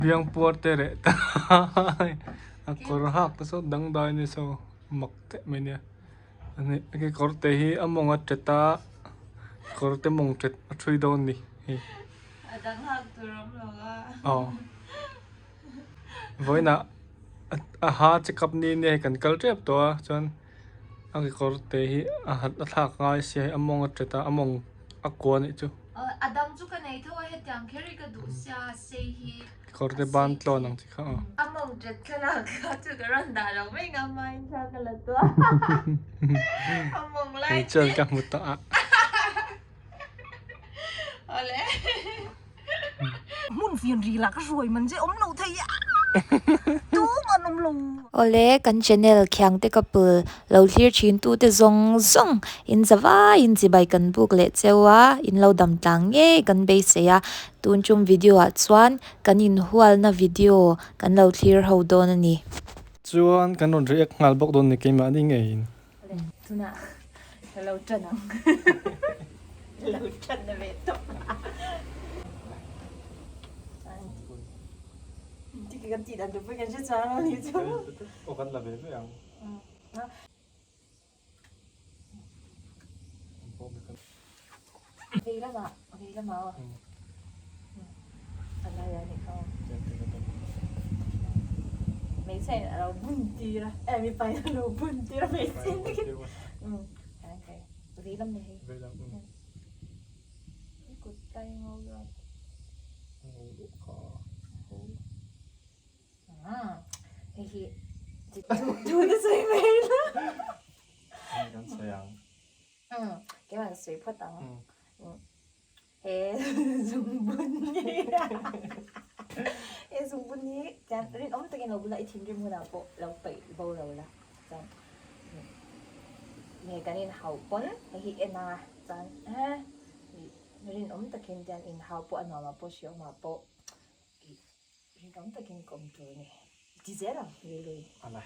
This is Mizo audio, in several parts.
Biang puar te reh ta a kawr hak te saw dangdai a ni saw mak teh mai nia ani a kekawr te hi a mawng a tet a kawr te mawng tet a thui dawn a ni hei aw vawiinah a ha check up ni nia hei kan kal tep tawh a chuan a kekawr te hi a hat a thlak ngai sia hei a mawng a tet a a mawng a kua anih chu. A dang chu ka nei tho a hetiang kher hi ka duh sia sei hi Kekawr te ban tlawn ang chi kha aw. A mawng tet thlalak kha chu ka rawn dah lo mai ngam a in thla ka la tua a mawng lai Kei chuan ka hmu tawh a. Awle. Hmun fian ri lah ka hruai man che awm lo thei a tum an awm lo. Awle kan channel Khiangte Couple lo thlir thin tu te zawng zawng in za vai in chibai kan buk leh cheu a, in lo dam tlang ngei kan beisei a, tun tum video ah chuan kan inhualna video kan lo thlir ho dawn a ni. Chuan kan rawn react nghal bawk dawn ni keimahni ngeiin. Awle tunah ka lo tan ang ka lo tan na ve tawp a Tiki kan tih dan tur pawh kan hre chuang lo ni chu. Aw kan la ve ve ang. Vei lamah vei lamah aw. A lai a nih kha aw. Hmeichhia in a lo bun tir a, eh mipa in a lo bun tir a hmeichhia in. Vei lam ni hei. Vei lam. I kut tlai ngo zawk. Ngo deuh kha. Hei hi tu te sawi mai la. Kan sawi ang. Keimah sawi phawt ang. He zungbun hi he zungbun hi chuan rinawm takin lo bula i thinrim hunah pawh lo paih bo lo la chuan nge kan inhauh pawn hei hi en anga chuan rinawm takin chuan inhau pawh a nuam ah pawh hriawm ah pawh rinawm takin kawm tur a ni ti zel ang rilru Ala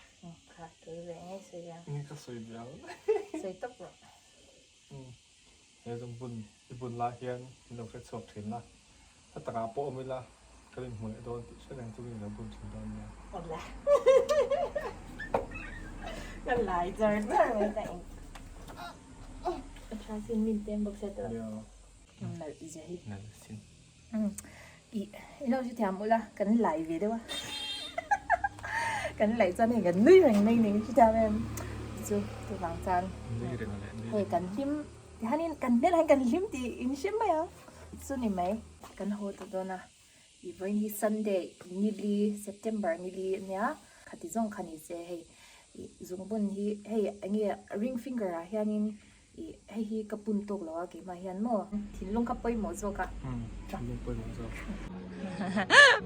kha tui ve ngei sawi ve ang nge ka sawi ve ang sawi tawp rawh. He zungbun i bun lai hian min lo hre chhuak thin la, hla takah pawh awm ila ka rin hmu leh dawn tih hre reng chungin i lo bun thin dawn nia. Awle. Ka lai char char mai ta eng. A tha sin min tem bawk sia tawh. Nalh zia hi. Nalh sin. I i lo hrethiam ula kan lai ve deuh a. Kan laih chuan hei kan nui reng mai ni hrethiam em chu chuvang chuan hei kan hlim tihianin kan hmel ah hian kan hlim tih in hre mai ang chu ni mai kan haw ta dawn a i vawiin hi Sunday nili September nili ania khati zawng kha ni se hei ih zungbun hi hei enge ring finger ah hianin Ih, hei hi ka pun tawk lo a keimah hian maw? Thinlung kha pawimawh zawk a. Thinlung pawimawh zawk.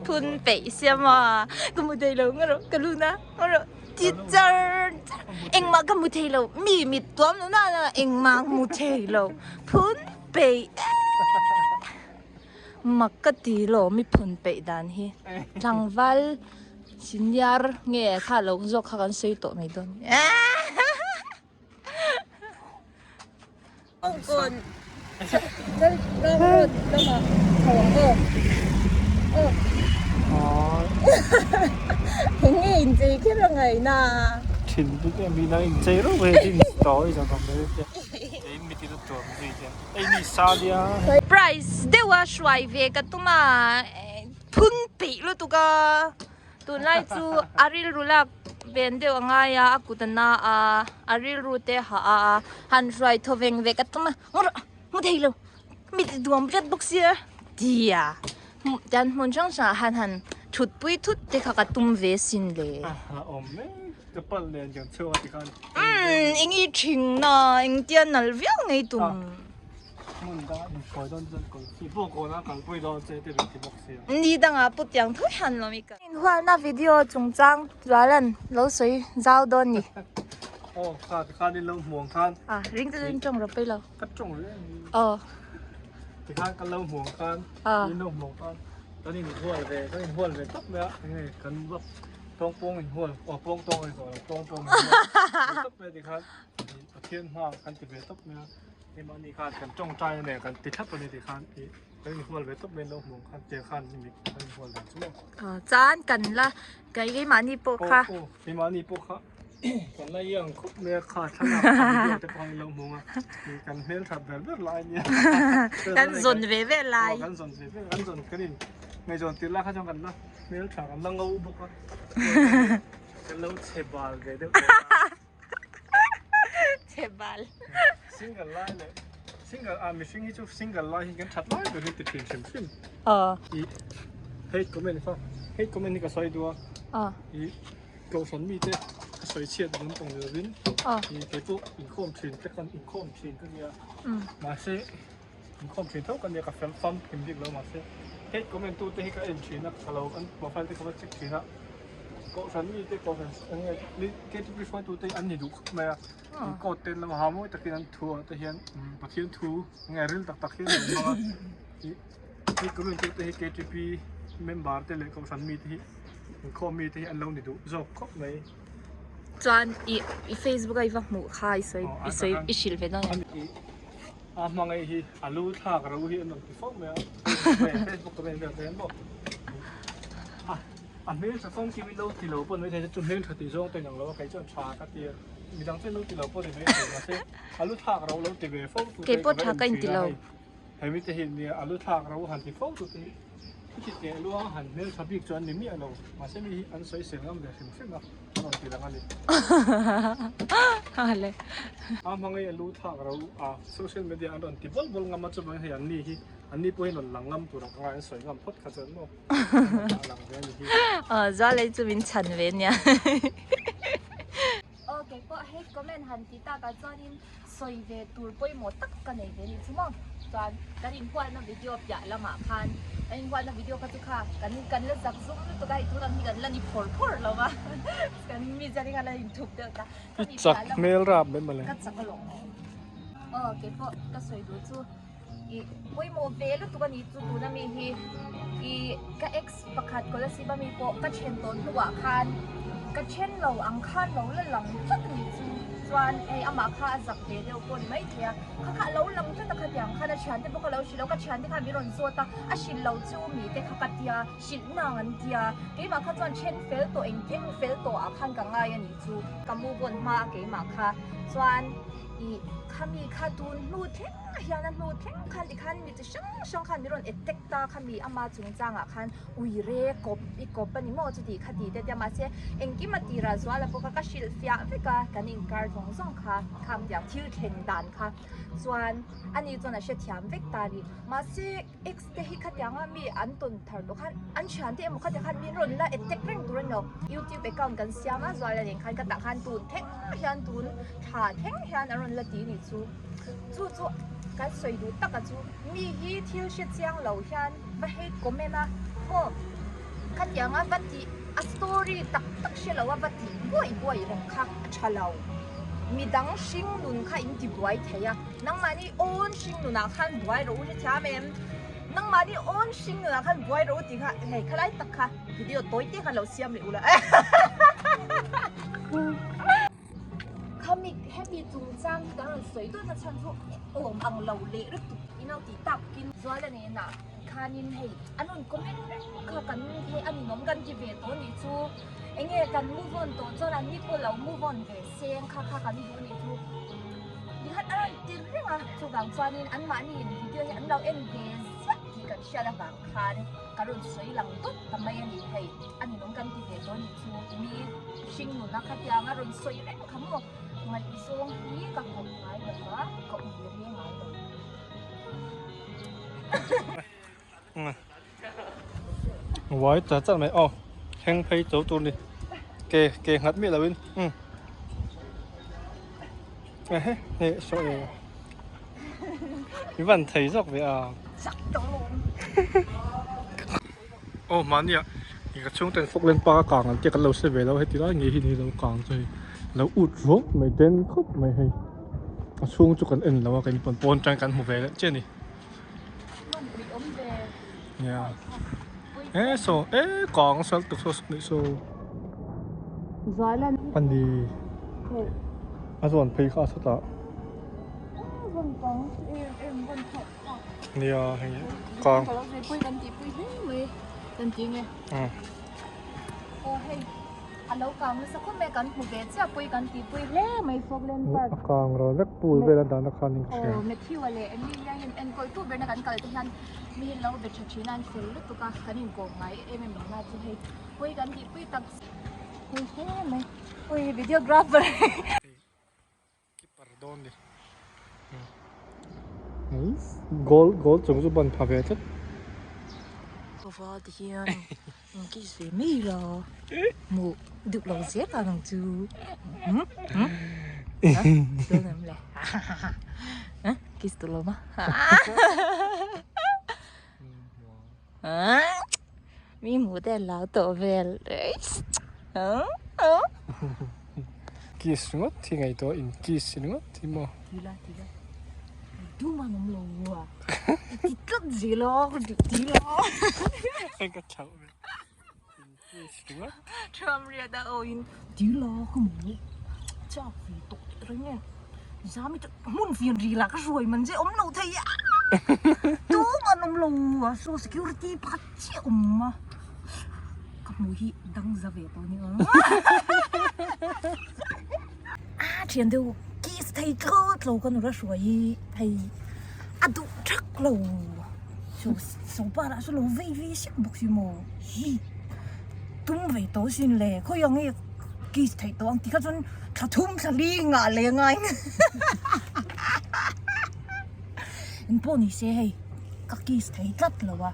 Phun peih sia maw? Ka mu thei lo nga rawh, ka lu na nga rawh ti char char. Engmah ka mu thei lo, mi mit tuam lo na na engmah ka mu thei lo. Phun peih e. Mak ka ti lo mi phun peih dan hi. Tlangval senior nge kha lo zawk kha kan sawi tawh mai dawn. Kawn Tlang road lamah chho ang aw aw eng nge inchei kher a ngaihna thin bik em hi nang inchei reuh ve hi tawi zawk ang mai te kei mi tin a tuam zui te ei mi sa nia price deuha hruai ve ka tum a phun peih lutuk a. Tunlai chu a rilru lak ven deuh a ngai a, a kut a na a, a rilru te a hah a, han hruai thaw veng vek a tum a, ngawrh hmu thei lo, mi ti duam tlat bawk sia tia tian hmun hrang hrangah han han thut pui thut te kha ka tum ve sin le. Umm eng i thing na engtia nal viau ngei tum. Ni dangah pawh tiang tho hian lo mi ka. Inhualna video chungchang Zualan lo sawi zau dawn ni. Aw kha tikhan in lo hmuh ang khan. Ah ring te chu in tawng rawh pei lo. Ka tawng reng a ni. Aw. Tikhan kan lo hmuh ang khan. Ah. In lo hmuh ang khan kan inhual ve kan inhual ve tawp mai a enge kan vak tawng pawng inhual aw pawng tawng a ni tawh lo tawng pawng inhual ve tawp mai a tikhan Pathian hma kan ti ve tawp mai a. Keimahni khan kan tawngtai a nen kan ti thlap a ni tih khan ih. Kan inhual ve tawp mai lo hmuh khan tiang khan mi kan inhual dan chu maw. Chuan kan la kei keimahni pawh kha. Aw keimahni pawh kha kan la iang khawp mai a kha thlalak kha video te pawh an lo hmu a kan hmel that ber ber lai ania. Kan zawn ve ve lai. Kan zawn ve ve kan zawn kan in ngaihzawn tir lai kha chuan kan la hmel tha kan la ngo bawk a kan lo chhe bal ve deuh tawh a. Chhe bal. Single lai leh single a mihring hi chu single lai hi kan that lai ber hi ti thin hrim hrim. Aw. I hate comment kha hate comment hi ka sawi duh a. Aw. I kohhran mite ka sawi chhiat lam pang ni lovin. Aw. I keipawh inkhawm thin te khan inkhawm thin ka nia. Mahse inkhawm thin tho ka nia ka fel fam hlim bik lo mahse hate comment tu te hi ka en thin a ka lo an profile te ka va check thin a. Kohhran mite kohhran eng nge mi KTP hruaitu te an ni duh khawp mai a in coat te an lo ha mawi takin an thu ah te hian Pathian thu eng nge ril tak tak hian an hmang a ih hei comment tu te hi KTP member te leh kohhran mite hi inkhawm mite hi an lo ni duh zawk khawp mai. Chuan ih i Facebook a i va hmuh kha i sawi i sawi i hrilh ve dawn em? A hmangaih hi a lu thlak ro hi an rawn ti fo mai a Facebook comment vel te hian maw a. A hmeltha fawng kim in lo ti lo pawh ni maithei chu hmeltha tih zawng te inang lo a kei chuan tha ka ti a midang chuan lo ti lo pawh ni maithei mahse a lu thlak ro lo ti ve fo tu te ka va en thin a hei hemi te hi nia a lu thlak ro han ti fo tu te hi chuti teh luang a han hmeltha bik chu an ni miah lo mahse mi hi an sawi sel ngam ve hrim hrim a an rawn ti lang a ni. A hmangaih a lu thlak ro a social media an rawn ti bawl bawl ngam a chuvangin hei an ni hi an ni pawh hi an rawn lang ngam tur ang ka ngai an sawi ngam phawt kha chuan maw. Zualei chu min chhan ve nia. Aw kei pawh hei comment han ti tak ah chuanin sawi ve tur pawimawh tak ka nei ve ni chu maw. Chuan kan inhuatna video piah lamah khan kan inhuatna video kha chu kha kan kan la zak zum lutuk a hei tunang hi kan la ni phawr phawr lo va kan mi zat hi kha la inthup deuh ta. I chak hmel rap mai mawle. Ka chak alawm. Aw kei pawh ka sawi duh chu. Ih pawimawh ve lutuk a ni chu tuna mi hi ih ka ex pakhat Kolasib ami pawh ka then tawn hnuah khan ka then lo ang khan lo la lang tlat a ni chu chuan hei amah kha a zak ve deuh pawh a ni maithei a kha kha a lo lang tlat a khatiang khan a thiante bawk a lo hrilh lo ka thiante khan min rawn zawt a a hrilh lo chu mi te kha ka tia hrilh nang an tia keimah kha chuan then fel tawh engkim fel tawh ah khan ka ngai a ni chu ka move on hma a keimah kha chuan ih khami kha tun hnu thleng hian a hnu thleng khan tikhan mi chi hrang hrang khan min rawn attack ta kha mi ama chungchangah khan ui re kawp i kawp a ni maw chuti kha ti te tia mahse engkim a tirah zual a bawk a ka hrilh fiah vek a kan inkar zawng zawng kha khang tiang thil thleng dan kha chuan ani chuan a hrethiam vek ta a ni mahse ex te hi khatianga mi an tawn thar tawh khan an thian te emaw khatiang khan min rawn la attack reng tur a ni lo youtube account kan siam a zual a nen khan ka tah khan tun thleng hian tun thla thleng hian an rawn la ti a nih chu. Chu chu kan sawi duh tak a chu mi hi thil hre chiang lo hian va hate comment a maw khatiang a va tih a story tak tak hre lo a va tih buai buai reng kha a tha lo midang hring nun kha in ti buai thei a nangmahni awn hring nunah khan buai rawh u hrethiam em nangmahni awn hring nunah khan buai rawh u tih kha hei khalai tak kha video tawi te khan lo siam leh ula. Khami hemi chungchang hi kan rawn sawi dawt a chhan chu awm ang lo leh lutuk in lo tih tak in Zuala nenah khanin hei an rawn comment reng kha kan hei a ninawm kan ti ve tawh nih chu enge kan move on tawh chuan an ni pawh lo move on ve seng kha kha kan duh nih chu tikhan a rawn ti reng a chuvang chuanin anmahni in video hi an lo en ve ziah tih kan hriat avang khan ka rawn sawi lang dawt ta mai a ni hei a ninawm kan ti ve tawh nih chu mi hring nuna khatiang a rawn sawi reng kha maw ngaihzawng hi ka kawp ngai lo va ka ui re ngai lo. Uai ta chat mai aw thleng phei cho tur ni ke ke nghat miah lo in um ehe hei saw e i van thei zawk ve a aw mahnia ih ka chhungten Falkland Park a kang an tia kan lo hre ve lo heti lai ngei hi ni lo kang chu hei lo ut ruak mai den khawp mai hei a chhung chu kan en lo a keini pawn pawn atang kan hmu ve leh chiah a ni nia e saw e kang sal tuk saw nih saw a ni a zawn phei kha a sawtah. Nia hei kang. Ka lo ve pui kan tih pui hle mai kan ti nge. Aw hei a lo kang nasa khawp mai kan hmu ve chiah pui kan tih pui hle mai Falkland Park. A kang ro vek pool vel a dahna khan in ka hria. Aw Matthew a leh Emilia hian enkawl tu berna kan kal te hian mi hi lo be tha thin a an fel lutuk a kan inkawm ngai em em lo na chu hei pui kan tih pui tak pui hle mai. Ui videographer. Keeper dawn ni. Nice. Goal goal chung chu ban pha ve tlat. Kava ti hian in kiss ve mai la mu duh lo zel ang ang chu. Hmm? Hmm? Dawn em le? Kiss tu lo ma. Mi hmu te an lo tawh vel. Kiss ringawt hi ngaihtuah in kiss ringawt hi maw. Ti la ti la. Dum an awm lo a. Ti tlat zel a ka duh ti la. Heng ka thlauh ve. In kiss ringawt. Tram riat a aw in ti la ka mu. Chak ve tawh reng e. Zami chu hmun fian ri lah ka hruai man che awm lo thei a tum an awm lo a so security pakhat chiah awm a ka hmuh hi dang za ve tawh a ni ang a thian deuh kiss thei thlawt lo ka nula hruai hi hei a duh thak lo so so pa lah saw lo vei vei siak bawk si maw hi tum ve tawh sin le khawi ang nge kiss theih tawh ang tikha chuan thla thum thla li ngah leh ngai in pawh ni se hei ka kiss thei tlat lo a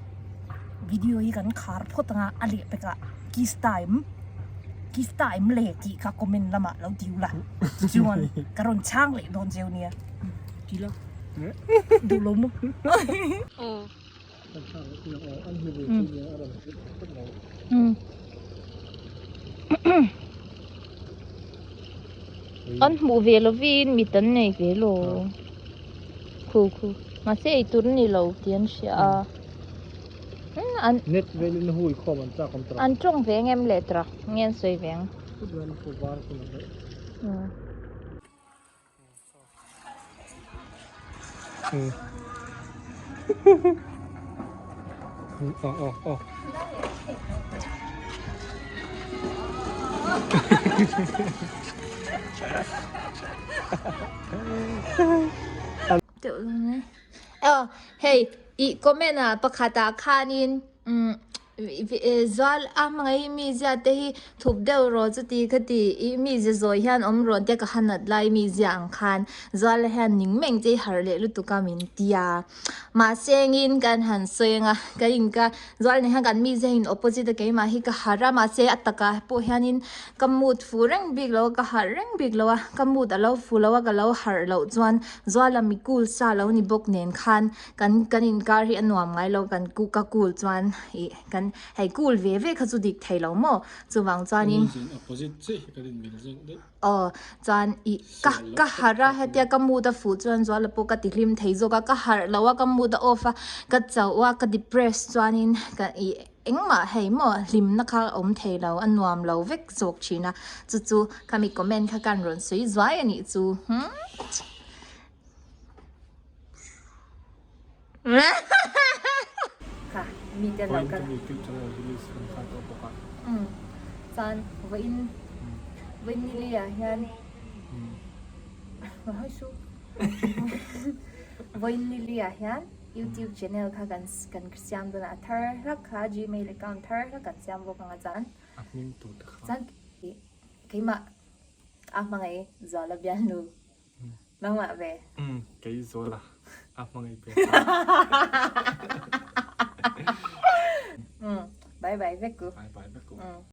video hi kan khar phawt anga a leh pek ah kiss time kiss time le tih kha comment lamah lo tiu la chuan ka rawn chhang leh dawn cheu nia ti la duh lo maw. An hmuh ve lovin mit an nei ve lo khu khu mahse eitur a ni lo tih an hria a an Net velin hui khawm an chak awm tawh an tawng ve ang em leh tawh nge an sawi ve ang. Aw hei ih comment ah pakhat ah khanin umm Zual a hmangaih hi mi zia te hi thup deuh rawh chuti ka ti i mi zia zawi hian awm rawh tia ka han nat lai mi zia ang khan Zuala hian ning meng che i harh leh lutuk a min ti a mahse engin kan han sawi ang a kan in ka Zuala nen hian kan mi zia in opposite a keimah hi ka harh a mahse a takah pawh hianin ka mood fu reng bik lo a ka harh reng bik lo a ka mood a lo fu lo a ka lo harh loh chuan Zuala mi cool sa lo ni bawk nen khan Kan kan inkar hi a nuam ngai lo kan ku ka cool chuan ih kan hei cool ve ve kha chu dik thei lo maw chuvang chuanin Opposite chiah hi kan inmil zawk daih. Aw chuan ih ka ka harh a hetia ka mood a fuh chuan zuala pawh ka ti hlim thei zawk a ka harh lo a ka mood a off a ka chauh a ka depress chuanin ka ih engmah hei maw hlimna kha a awm thei lo a nuam lo vek zawk thin a chu chu khami comment kha kan rawn sawi zuai a nih chu hmm. Kha mi te lo kal. YouTube channel release kan khan tawh bawk a. Chuan vawiin vawiin ni lei ah hian hawi su vawiin ni lei ah hian YouTube channel kha kan kan siam dawn a a thar hlak kha gmail account thar hlak kan siam bawk ang a chuan a hming tur te kha chuan keimah a hmangaih Zuala bialnu Nangmah ve. Umm kei Zuala a hmangaih ve ta. Umm bye bye vek ku. Bye bye vek ku.